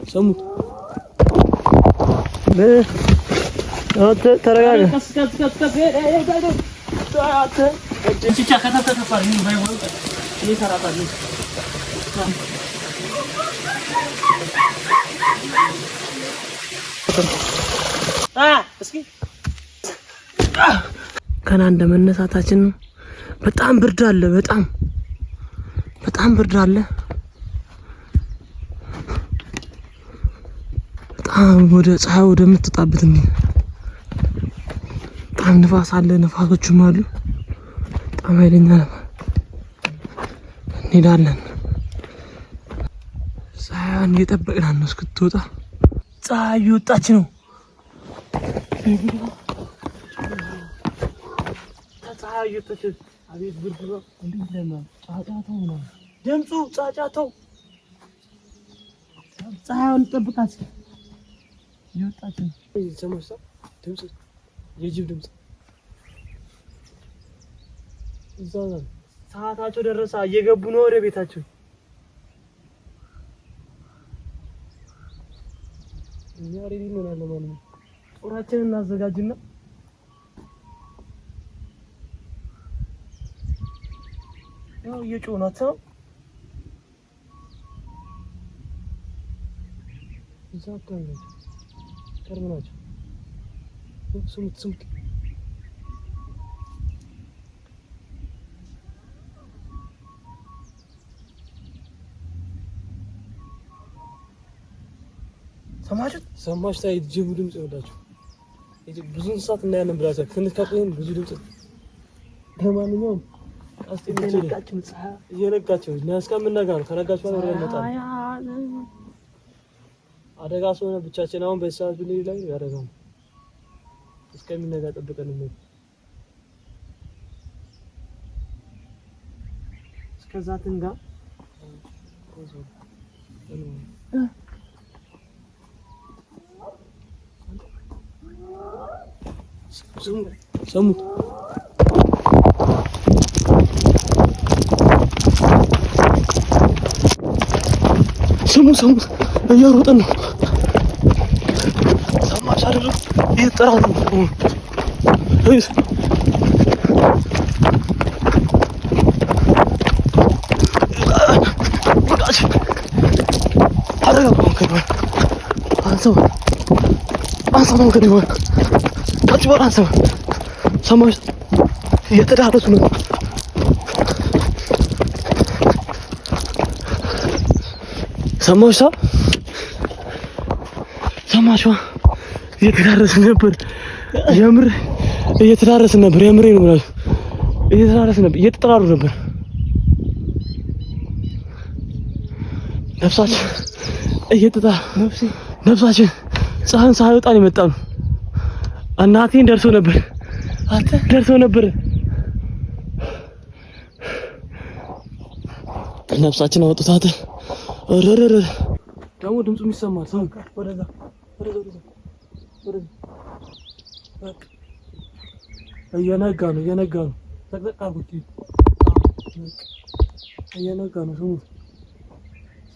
ሰሙት። ተረጋጋ። ገና እንደ መነሳታችን ነው። በጣም ብርድ አለ። በጣም በጣም ብርድ አለ። በጣም ወደ ፀሐይ ወደምትወጣበት እንዴ በጣም ንፋስ አለ። ንፋሶችም አሉ። በጣም ኃይለኛ እንሄዳለን። ፀሐይዋን እየጠበቅናት ነው እስክትወጣ። ፀሐይ እየወጣች ነው። ፀሐይ እየወጣች አቤት ብርድ ነው። እንዴት ለማ ጫጫታው ነው ድምፁ ጫጫታው። ፀሐይዋን ጠብቃት እየወጣች ነው። ድምፅ የጅብ ድምፅ እዛ ነው። ሰዓታቸው ደረሰ። እየገቡ ነው ወደ ቤታቸው። እኛ ready እንሆናለን ማለት ነው። ጦራችንን እናዘጋጅና ያው እየጮሁ ነው። አትሰማም? እዛ አካባቢ ናቸው፣ ቅርብ ናቸው። ስሙት ስሙት። ሰማችሁት? ሰማችሁት? የጅቡ ድምፅ ይወዳችሁ። ብዙ እንስሳት እናያለን ብላችሁ ትንሽ ከቆየን ብዙ ድምፅ። ለማንኛውም እየነቃችሁ እስከምንነጋ ነው። ከነጋችሁ በኋላ ወደ እንመጣለን። አደጋ ስለሆነ ብቻችን አሁን በዚህ ሰዓት ብንሄድ ላይ አደጋ ነው። እስከሚነጋ ጠብቀን እንሂድ። እስከዛ ትንጋ። ሰሙት። ስሙ ስሙ፣ እየሮጥን ነው። ሰማሽ አይደል? እየጠራሩ ነው። ሰማሽ? እየተዳረሱ ነው። ሰማሽ? ሰማሽ? እየተዳረስን ነበር። የምር እየተዳረስን ነበር። የምሬ ነው ብላችሁ እየተዳረስን ነበር። እየተጠራሩ ነበር። ነፍሳችን እየተጣ ነፍሳችን ፀሐይን ሳይወጣ ነው የመጣ ነው። እናቴን ደርሶ ነበር ደርሶ ነበር። ነፍሳችን አወጡታት። ረረረ ደግሞ ድምፁ ይሰማል። ሰው ወደዛ ወደዛ ወደዛ ወደዛ በቃ እየነጋ ነው፣ እየነጋ ነው። ጠቅጠቅ አድርጉት። እየነጋ ነው። ስሙት።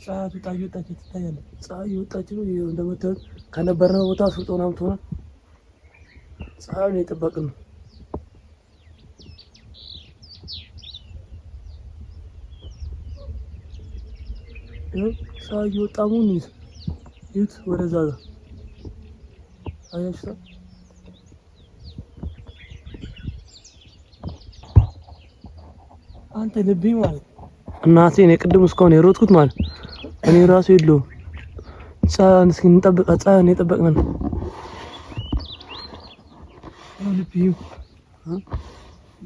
ፀሐይ ወጣ እየወጣች ትታያለች። ፀሐይ እየወጣች ነው። እንደምታዩት ከነበርነው ቦታ ስልጦና ምናምን ፀሐዩን የጠበቅን ነው። ፀሐይ እየወጣ መሆኑን እዩት፣ እዩት። ወደዛ ጋር አያችሁታ? አንተ ልቤ ማለት እናቴ እኔ ቅድም እስካሁን የሮጥኩት ማለት እኔ ራሱ የለውም። ፀሐይን እስኪ እንጠብቃት። ፀሐይን የጠበቅን ነው። ልቤ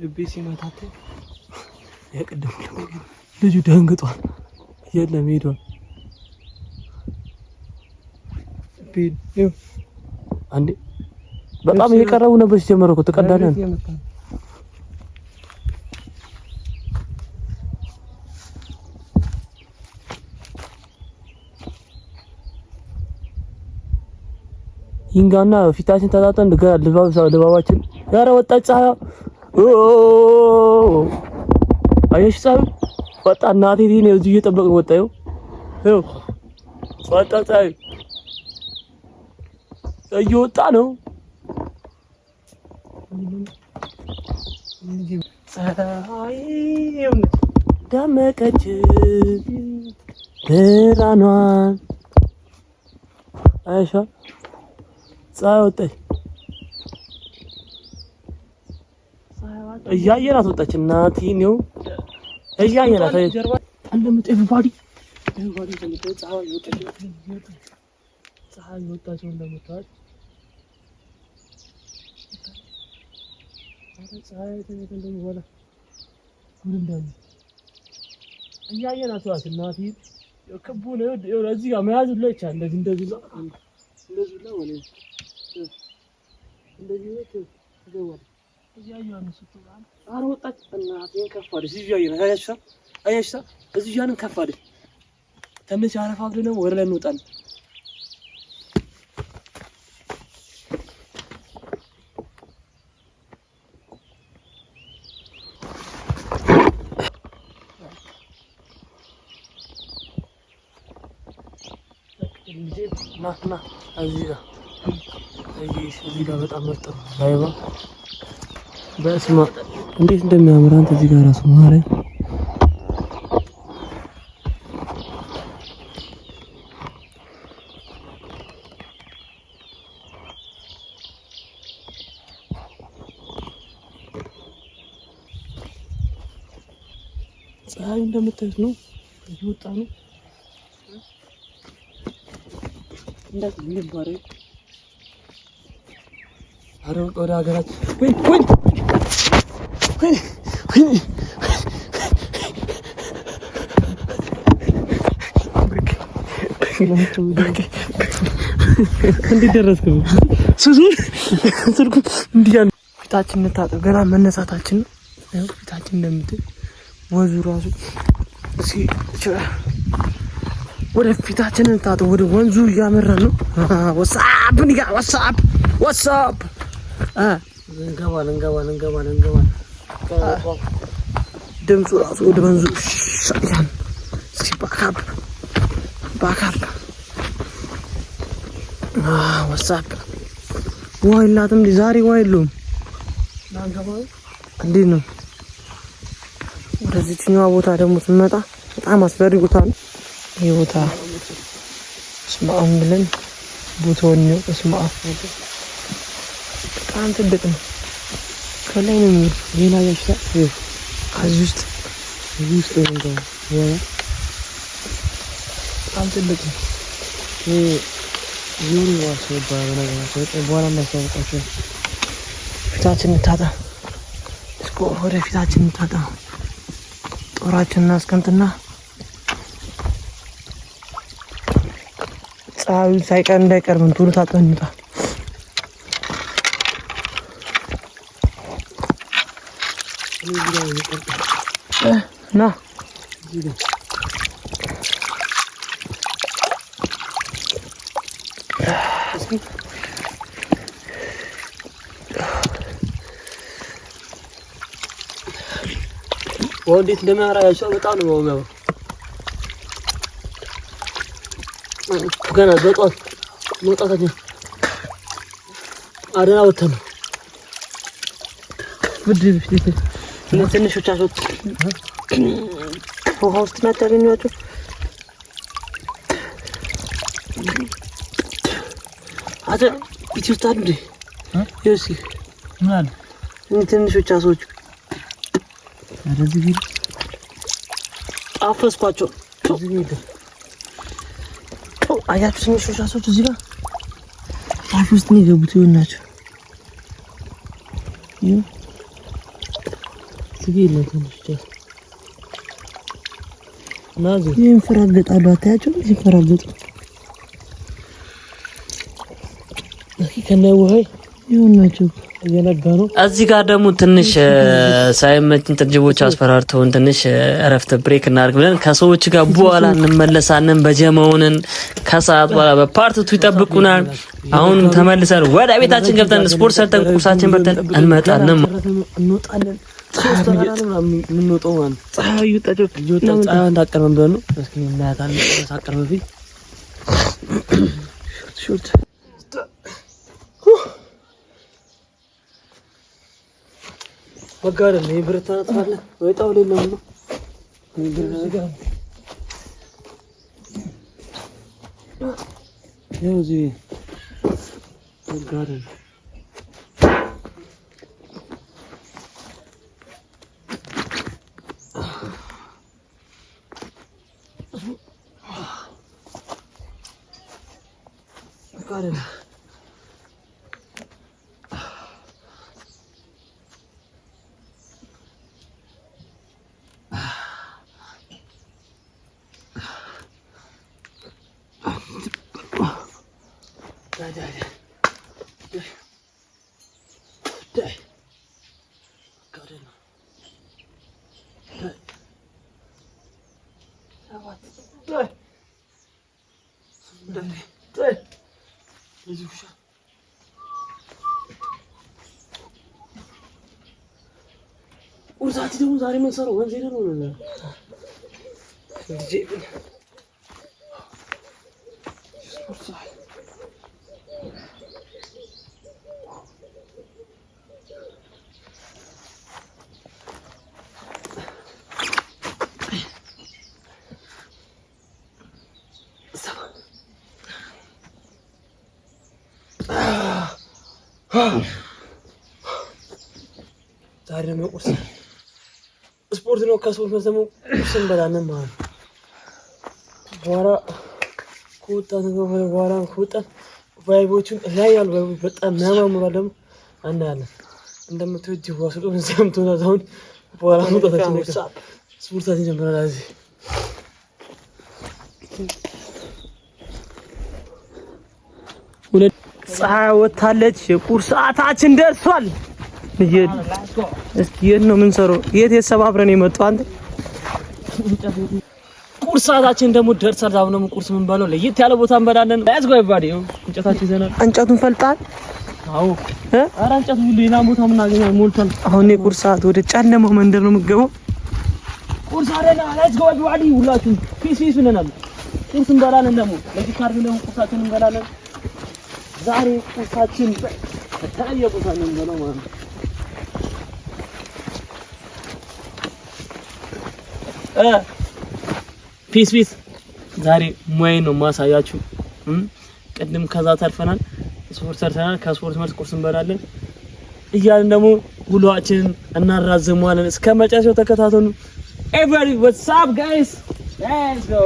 ልቤ ሲመታት የቅድሙ ልጁ ደንግጧል። የለም ሄዷል። አንዴ በጣም እየቀረቡ ነበር ሲጀመር እኮ ትቀዳለህ። ይንጋና ፊታችን ተጣጣን ልባባችን ያረ ወጣች ፀሐይ። አየሽ ፀሐይ ወጣ። እናቴ እዚህ እየጠበቅን ወጣ። ይኸው ወጣ፣ ፀሐዩ እየወጣ ነው። ፀሐይ ደመቀች ብርሃኗን። አይሻ ፀሐይ ወጣች፣ እያየናት ወጣች። እናቴ ነው እያየናት እንደምት everybody everybody እንደምታዩት ፀሐይ ወጣች። ፀሐይ ወጣች እንደምታዩት ፀሐይ እንደሚሆነ ጉድ እንዳለ እያየናት ዋት እናቴ ክቡ ነው። እዚህ ጋር መያዝ ሁላ ይቻላል። እንደዚህ እንደዚህ እንደዚህ ሁላ ማለት እንደዚህ ነው። እያየኋት ነው ስትወጣ። ኧረ ወጣች እናቴን ከፍ አለች። እዚህ እያየናት አያችሁታ፣ አያችሁታ እዚህ ያንን ከፍ አለች። ትንሽ አረፋ ብለን ደግሞ ወደ ላይ እንወጣለን። ና ና እዚህ ጋር እዚህ ጋር በጣም ምርጥ ነው። ላይባ በስመ አብ እንዴት እንደሚያምር አንተ እዚህ ጋር ራሱ ማርያም ፀሐዩ እንደምታዩት ነው፣ እየወጣ ነው። እንዳት አረ ወደ ሀገራችን ወይ ወይ ወይ ወይ እንዴት ደረስክ? ሱሱ ስልኩ እንዲህ ያለ ፊታችን እንታጠብ። ገና መነሳታችን ነው። ፊታችን እንደምትል ወዙ ራሱ እስኪ ወደ ፊታችን እንታጠብ። ወደ ወንዙ እያመራን ነው። What's up nigga what's up what's up እንገባለን እንገባለን እንገባለን እንገባለን። ድምፁ ራሱ ወደ ወንዙ ያን እስኪ back up back up what's up ውሃ የላትም ዛሬ ውሃ የለውም። እንዴት ነው? ወደዚህኛዋ ቦታ ደግሞ ስንመጣ በጣም አስፈሪ ቦታ ነው። ይህ ቦታ እስመ አብ ብለን ቦታውን ነው። እስመ አብ በጣም ትልቅ ነው። ከላይ ነው የሚወርድ። ሌላ ያሽታ ከዚህ ውስጥ እዚህ ውስጥ ነው። በጣም ትልቅ ነው። ይሄ ዙሪ ዋሻ ይባላል። በነገራችን በኋላ እናስተዋውቃቸው። ፊታችን እንታጠብ። እስኮ ወደ ፊታችን እንታጠብ። ጦራችንን እናስቀምጥና ፀሐዩ ሳይቀር እንዳይቀርብን ቶሎ ታጥበን እንውጣ። ና እንዴት እንደሚያምር አያችሁ? በጣም ነው የሚያምረው። ገና በጧት መውጣታችን አደና ወተን ነው። ትንሾች አስወጡ። ውሃ ውስጥ ናቸው ያገኟቸው። አተ ፒቲ ውስጥ አሉ እንዴ? ይኸው እስኪ ምን አለ? ትንሾች አሳዎች ጣፈስኳቸው። አያችሁ ትንሾች አሳዎች እዚህ ጋር አፍ ውስጥ ነው የገቡት። ይኸው ናቸው። ይኸው እዚህ የለም ትንሾች አሳ ናዚ ይንፈራገጣሉ። አታያቸውም? ሲንፈራገጡ እስኪ ከነ ውሃ ይኸው ናቸው። እየነጋ ነው። እዚህ ጋር ደግሞ ትንሽ ሳይመችን ጅቦች አስፈራርተውን ትንሽ እረፍት break እናድርግ ብለን ከሰዎች ጋር በኋላ እንመለሳለን። በጀመውንን ከሰዓት በኋላ በ part two ይጠብቁናል። አሁን ተመልሰን ወደ ቤታችን ገብተን ስፖርት ሰርተን ቁርሳችን በልተን እንመጣለን። እንወጣለን። የምንወጣው ማለት ፀሐይ እንዳቀርበን ብለን ነው። እስኪ እናያታለን። ሳቀርበ በፊት Short መጋደል ነው። ብረት ታነጥፋለህ ወይ ጣውላ የለም ነው። ይኸው እዚህ መጋደል ነው። መጋደል ነው። ዳይ መጋደል ነው። ዳይ ሰባት ዳይ ዳይ ዳይ ለዚህ ውሻ ቁርሳችን ደግሞ ዛሬ የምንሰራው ወንዝ ሄደን ነው። ስፖርት ሰዓት ዛሬ ደግሞ ቁርስ ስፖርት ነው። ከስፖርት መልስ ደግሞ ቁርስ እንበላለን ማለት ነው። በኋላ ከወጣን በኋላ ከወጣን vibe ኦቹን ላይ ያሉ vibe ኦች በጣም የሚያማምሩ ደግሞ እናያለን። እንደምትወድ ዋስጦ ዘምቶና አሁን በኋላ መውጣታችን አይቀርም። ስፖርታችን ጀምረናል እዚህ። ፀሐይ ወጥታለች። የቁርስ ሰዓታችን ደርሷል። እስኪ የት ነው የምንሰራው? የት የተሰባብረን የመጣው አንተ? ቁርስ ሰዓታችን ደግሞ ደርሷል። አሁን ደግሞ ቁርስ የምንበላው ለየት ያለ ቦታ እንበላለን። Let's go everybody። እንጨታችን ይዘናል። እንጨቱን ፈልጣል። አዎ፣ ኧረ እንጨቱ ሌላ ቦታ የምናገኘው ሞልቷል። አሁን የቁርስ ሰዓት ወደ ጨለማው መንደር ነው የምትገባው። ቁርስ አለና let's go everybody። ሁላችሁም peace peace ብለናል። ቁርስ እንበላለን ደግሞ ለዚህ ካርድ ደግሞ ቁርሳችን እንበላለን። ዛሬ ቁርሳችን በተለየ ቦታ ነው የምንበላው ማለት ነው። Peace peace። ዛሬ ሙያዬን ነው የማሳያችሁ። ቅድም ከዛ ተርፈናል፣ ስፖርት ሰርተናል። ከስፖርት መልስ ቁርስ እንበላለን እያልን ደግሞ ውሏችንን እናራዝመዋለን። እስከ መጨረሻው ተከታተሉ። Everybody, what's up guys? Let's go.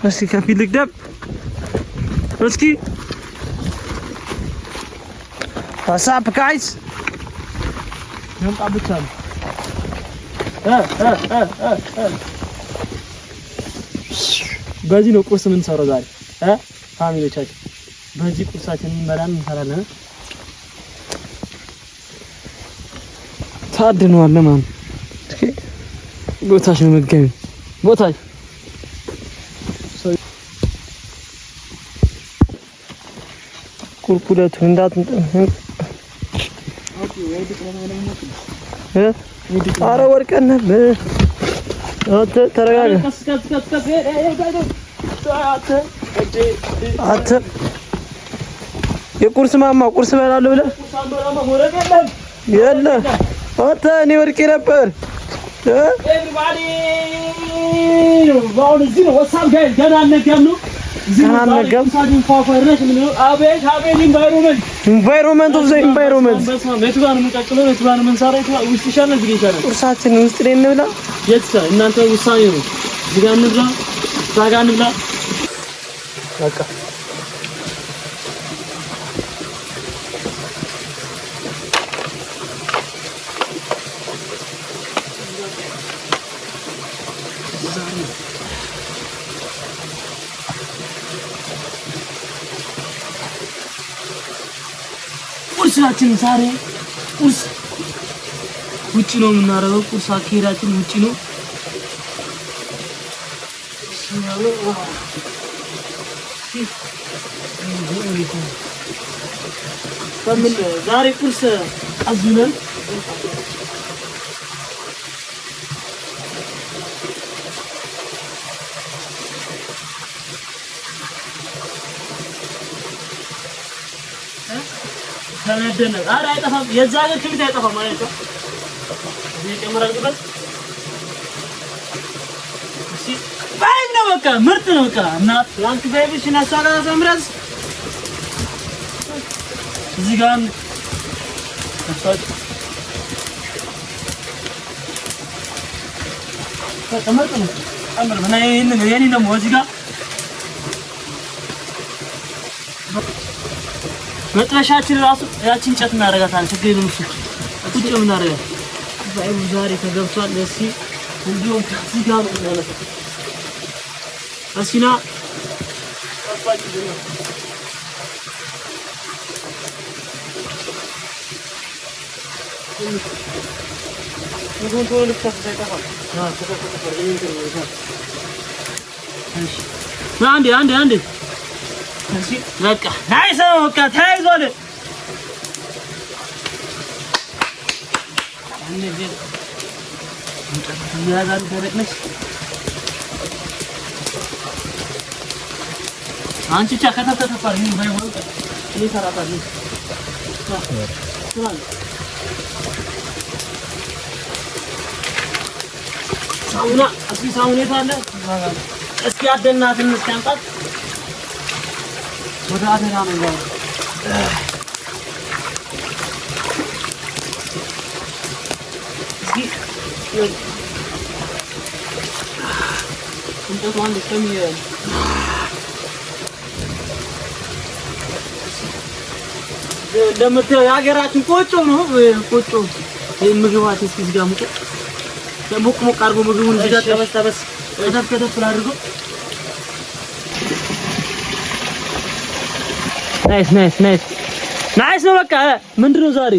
እስኪ ከፊት ልቅደም። እስኪ what's up guys? መምጣት ብቻ ነው። እ እ እ እ እ በዚህ ነው ቁርስ የምንሰራው ዛሬ family ዎቻችን፣ በዚህ ቁርሳችንን እንበላለን እንሰራለን። ታድነዋል ማለት ነው። እስኪ ቦታሽ ነው መገኘ ቦታሽ። ቁልቁለቱ እንዳትንጠ ኧረ ወድቀን ነበር። አንተ ተረጋጋ። አንተ የቁርስ ማማ ቁርስ እበላለሁ ብለህ የለ አንተ እኔ ወድቄ ነበር። Everybody, ገና አልነጋም ነው። ገና አልነጋም። Environment. Environment of the environment. የቱ ጋር ነው የምንቀጥለው? የቱ ጋር ነው የምንሰራው? የቱ ጋር ውስጥ ይሻላል? እዚህ ጋር ይሻላል? ቁርሳችን ውስጥ ላይ እንብላ። የት ይሻላል? እናንተ ውሳኔ ነው። እዚህ ጋር እንብላ፣ እዛ ጋር እንብላ። በቃ ቁርሳችን ዛሬ ቁርስ ውጭ ነው የምናደርገው። ቁርስ አካሄዳችን ውጭ ነው። በምን ዛሬ ቁርስ አዙነን ተነደነ። ኧረ አይጠፋም፣ የዛ ሀገር ክብሪት አይጠፋም ማለት ነው። እዚህ ጨምር አድርግበት። እሺ vibe ነው በቃ ምርጥ ነው በቃ። እና ፕላንክ vibe ሽን አሳራ ዘምረዝ እዚህ ጋር በቃ ምርጥ ነው። ጨምር እና ይሄንን የኔ ደግሞ እዚህ ጋር መጥበሻችን ራሱ ያችን እንጨት እናደርጋታለን። ችግር የለም እሱ ቁጭ ነው የምናደርጋት። vibe ኡ ዛሬ ተገብቷል። እስኪ እንዲሁም እዚህ ጋር ነው የምናነሳው። እስኪ ና ምግቡን ቶሎ ልክተፍ ሳይጠፋ። አንዴ አንዴ አንዴ በቃ nice ነው። በቃ ተያይዟል። ደረቅ ነች። አንቺ ብቻ ከተፍ ከተፍ አድርጊ። ባይሆን እኔ እሰራታለሁ። ሳሙና እስኪ ሳሙና የት አለ? እስኪ አደናትን እስኪ አምጣት። ወደ አደራ ነው ያለው። እስኪ እንጨቱ አንድ እስከሚያዝ እንደምታየው የሀገራችን ቆጮ ነው። ቆጮ ምግባችን እስኪ እዚህ ጋር ሙቅ ሞቅ ሞቅ አድርጎ ምግቡን እዚህ ጋር ጠበስ ጠበስ ከተፍ ከተፍ አድርጎ nice nice nice nice ነው። በቃ ምንድን ነው ዛሬ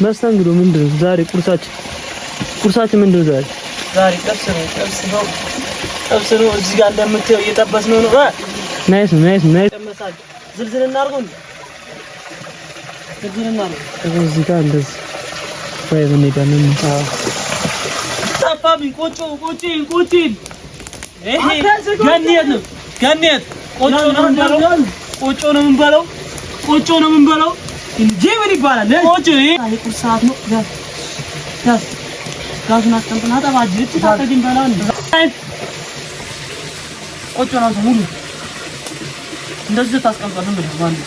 መስተንግዶ ምንድን ነው ዛሬ? ቁርሳችን ምንድን ነው ዛሬ? ዛሬ ጥብስ ነው። ጥብስ ነው። ጥብስ ነው። እዚህ ጋር እንደምታየው እየጠበስነው ነው። nice nice nice። ዝልዝል እናድርገው እንዴ? ዝልዝል እናድርገው። እዚህ ጋር እንደዚህ ወይ እንሄዳለን። ጠፋብኝ። ቆጮ ቆጮ ቆጮ ይሄ ገኔት ነው። ገኔት ቆጮ ነው የምንበላው። ቆጮ ነው የምንበላው። ቆጮ ነው የምንበላው እንጂ ምን ይባላል? ቆጮ ይሄ የቁርስ ሰዓት ነው። ጋዝ ጋዝ ጋዙን አስቀምጥና ጠባጅ እቺ ታተግኝ በላው እንዴ ቆጮ ነው ሙሉ እንደዚህ ታስቀምጣለህ። ዝም ብለህ ባንዴ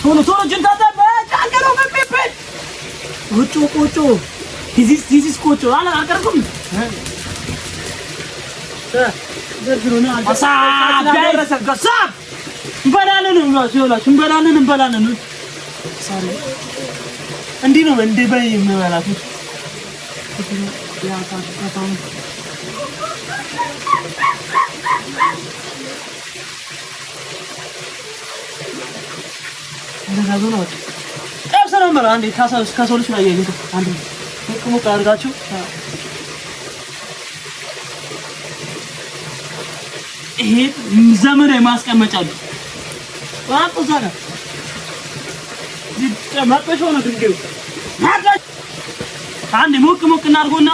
ቶሎ ቶሎ እጅን ታጠብ። ጫንቀረው በቤት ቆጮ ቆጮ this ቆጮ አላ አቀርኩም እንበላለን እንበላለን እንበላለን። እንዲህ ነው እንዲህ በይ የምበላት። ጠብስ ነው የምበላው። አንዴ ከሰው ልጅ ላይ አንዴ ሞቅ ሞቅ አድርጋችሁ ይሄ ዘመናዊ ማስቀመጫ ነው። እዛ ጋር መጥበሻው ነው ድንጋዩ። አንዴ ሞቅ ሞቅ እናድርጎና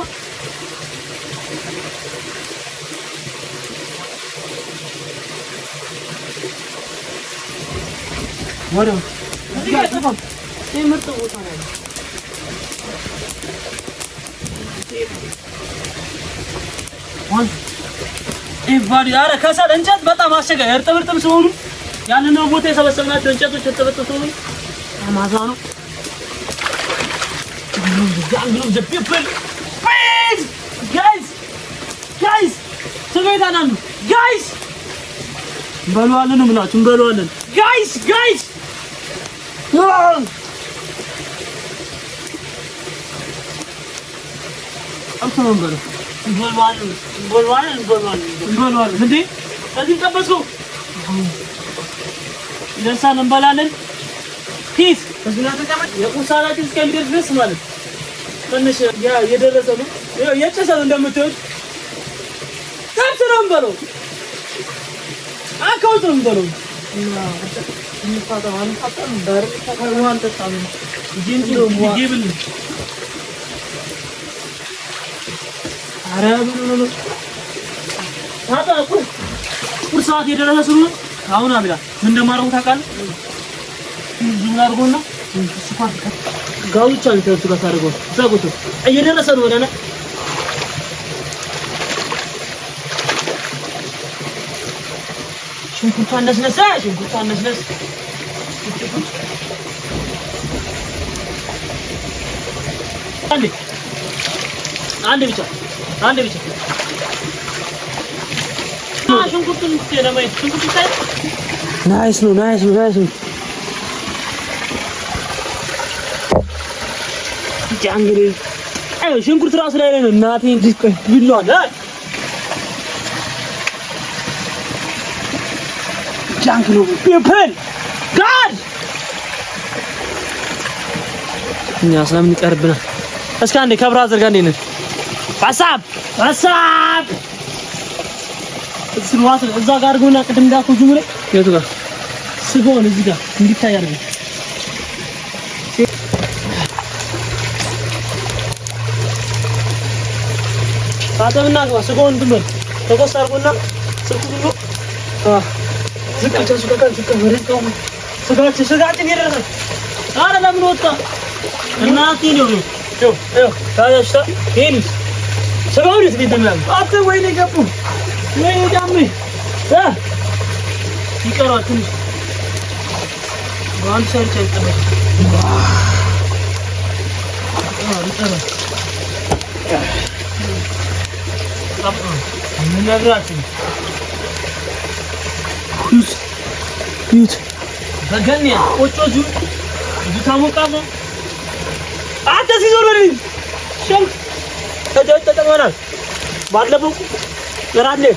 ወዲያው እዚህ ጋር አይጠፋም። ይሄ ምርጥ ቦታ ነው። ኧረ ከሰል እንጨት በጣም አስቸጋሪ እርጥብ እርጥብ ሲሆኑ ያንን ቦታ የሰበሰብናቸው እንጨቶች እርጥብ እርጥብ ሲሆኑ አማዛ ነው። guys guys እንበለዋለን ነው የምላችሁ፣ እንበለዋለን guys guys እንበለዋለን እንበለዋለን እንበለዋለን እንዴ ከዚህም ጠበስከው ይደርሳል፣ እንበላለን። peace የቁርስ ሰዓታችን እስከሚደርስ ድረስ ማለት ትንሽ የደረሰ ነው የጨሰ ነው እንደምታዩት። ጥብስ ነው የምንበለው፣ ጫካ ውስጥ ነው የምንበለው። ኧረ ብሉ ነው ቁርስ ሰዓት የደረሰ ስለሆነ አሁን አብላ ምን እንደማደርገው ታውቃለህ? zoom ላድርገውና ስኳር ጋውቻ ነው እሱ ጋር ታደርገው እዛ ጎቶ እየደረሰ ነው ወደና ሽንኩርቷን ነስነስ ሽንኩርቷን ነስነስ አንዴ አንዴ ብቻ አንዴ ብቻ ሽንኩርቱን ለማየት ሽንኩርቱ ይታይ። nice ነው nice ነው nice ነው። እንግዲህ ሽንኩርት ራሱ ላይ ነው እናቴ ቢሏል ጃንክ ነው people God እኛ ስለምን ይቀርብናል? እስኪ አንዴ ከ brother ጋር እንዴት ነህ? ዋትስአፕ ዋትስአፕ እዛ ጋር አድርገውና ቅድም እንዳልኩህ zoom ላይ የቱ ጋር ስጋውን እዚህ ጋር እንዲታይ አድርገው። ታጠብና ግባ። ስጋውን እንትን በል ተቆስ አድርጎና ስልኩ ብሎ ዝቅ ስጋችን ስጋችን የደረሰ ኧረ ለምን ወጣ እናቴ ነው ስጋውን እንዴት እንደሚያምር አንተ ወይኔ ገቡ ወይኔ ዳሜ ይቀራል ትንሽ በአንድ ሰርቻ ይጠበቅ ይቀራል ነግራችሁ በገን ቆጮ እዚሁ እዚሁ ታሞቃለህ። አንተ ሲዞር በል ሸንክ ተጠቅመናል። ባለፈው እራት ላይ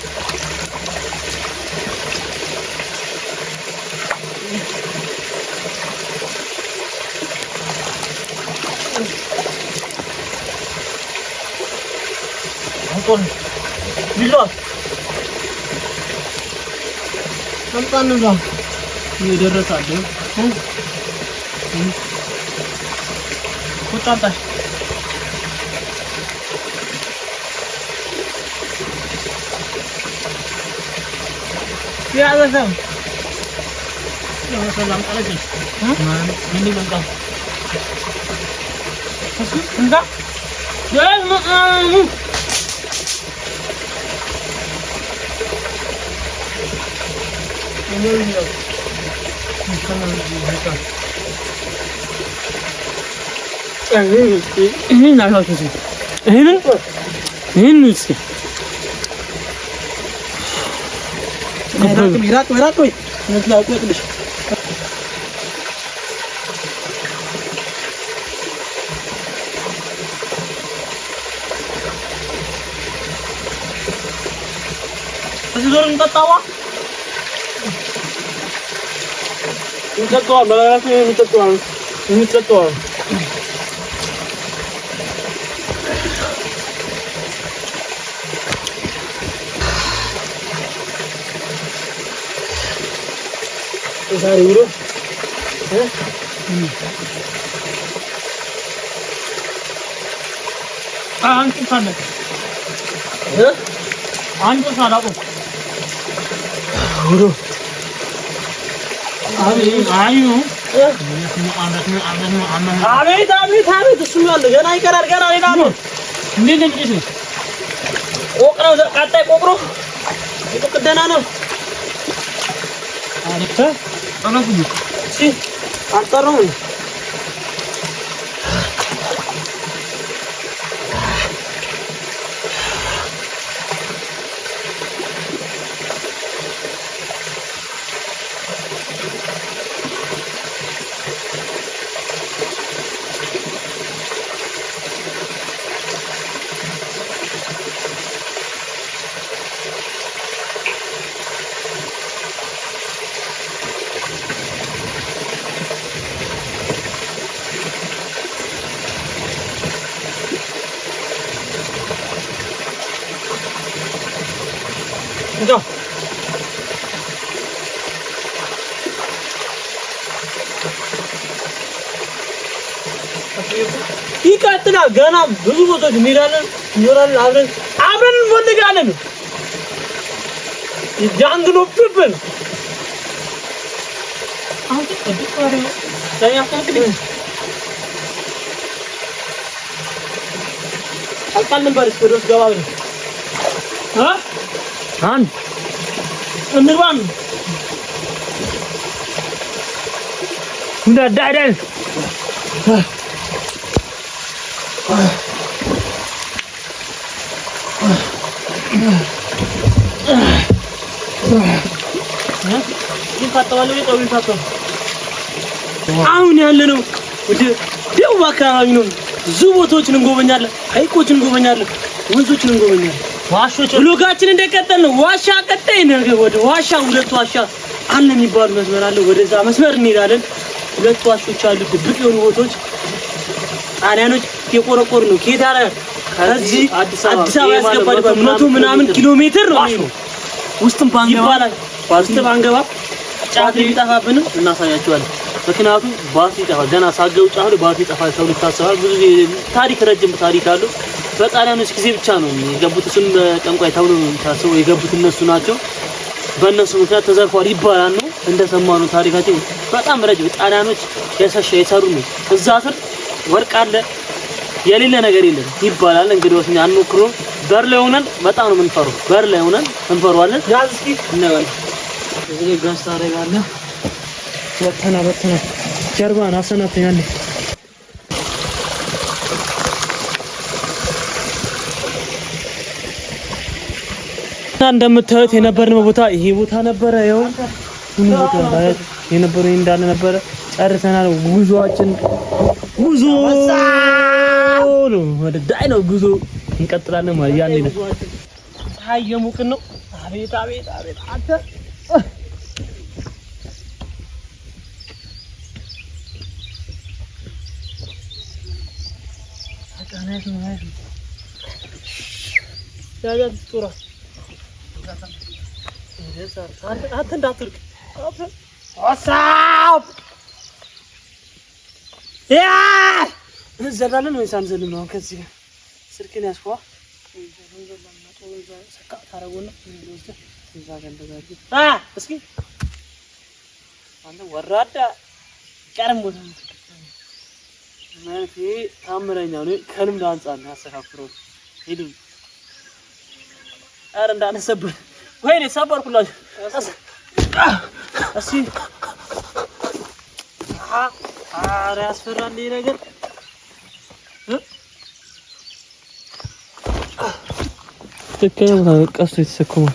የደረሰ አለ ቁጣ አምጣሽ ያዘሰም ይህንን ይህንን ይህንን እስኪ እንጠጣዋ የዛሬ ውሎ አቤት አቤት አቤት! እሱም ያለ ገና ይቀራል። ገና ሌላ ነው። እንዴት ነው? ቆቅ ነው። ቀጣይ ቆቅ ነው። ቆቅ ደህና ነው። አልጠራሁም። ይቀጥላል። ገና ብዙ ቦታዎች እንሄዳለን፣ እንኖራለን፣ አብረን አብረን እንፈልጋለን። Jungle of people. አልጣልንም። በርስ ወደ ውስጥ ገባ ብለን አንድ እንግባ። ዳዳዳል። አሁን ያለነው ወደ ደቡብ አካባቢ ነው። ብዙ ቦታዎችን እንጎበኛለን፣ ሐይቆችን እንጎበኛለን፣ ወንዞችን እንጎበኛለን። ዋሾች vlog ኣችን እንደቀጠል ነው። ዋሻ ቀጣይ ነገር ወደ ዋሻ ሁለት ዋሻ አለ የሚባሉ መስመር አለ። ወደዛ መስመር እንሄዳለን። ሁለት ዋሾች አሉ፣ ድብቅ የሆኑ ቦታዎች ጣሊያኖች የቆረቆሩ ነው። ከየት አለ ከዚህ አዲስ አበባ ያስገባል 100 ምናምን ኪሎ ሜትር ነው ውስጥም ባንገባ ይባላል። ውስጥ ባንገባ ጫት ቢጠፋብንም እናሳያቸዋለን። ምክንያቱም ባትሪ ይጠፋል። ገና ሳገው ጫፍ ላይ ባትሪ ይጠፋል ተብሎ ይታሰባል። ብዙ ጊዜ ታሪክ ረጅም ታሪክ አለው። በጣሊያኖች ጊዜ ብቻ ነው የገቡት። እሱም ጠንቋይ ተብሎ ነው የሚታሰበው። የገቡት እነሱ ናቸው። በእነሱ ምክንያት ተዘርፏል ይባላል ነው እንደሰማነው። ታሪካቸው በጣም ረጅም ጣሊያኖች የሰሸ የሰሩ ነው። እዛ ስር ወርቅ አለ የሌለ ነገር የለም ይባላል። እንግዲህ ወስኛ አንሞክሮ በር ላይ ሆነን በጣም ነው የምንፈራው። በር ላይ ሆነን እንፈራዋለን። ያዝ እስኪ እናየዋለን። እዚህ ላይ ጋዝ ታደርጋለህ። በተና በተና ጀርባን አሰናብተኛል። እና እንደምታዩት የነበርነው ቦታ ይሄ ቦታ ነበረ። ይኸው ምን ቦታ የነበረው ይሄ እንዳለ ነበረ። ጨርሰናል። ጉዞአችን ጉዞ ነው፣ ወደ ዳይ ነው ጉዞ እንቀጥላለን ማለት ያኔ ነው። ፀሐይ የሞቅን ነው። አቤት አቤት አቤት አንተ አንተ እንዳትወድቅ እንዘላለን ወይስ አንዘልም? አሁን ከዚህ ጋር ስልክን ያስኳ እስኪ አንተ ወራዳ ቀርም ቦታ ማለት ይሄ ታምረኛ ነው። ከልምድ አንጻር ነው ያሰካፍረው። ሂዱ ኧረ እንዳነሰብር ወይኔ ሰበርኩላችሁ። እስኪ ኧረ ያስፈራል ይሄ ነገር። ትክክለኛ ቦታ ነው ቀስቱ የተሰከመው።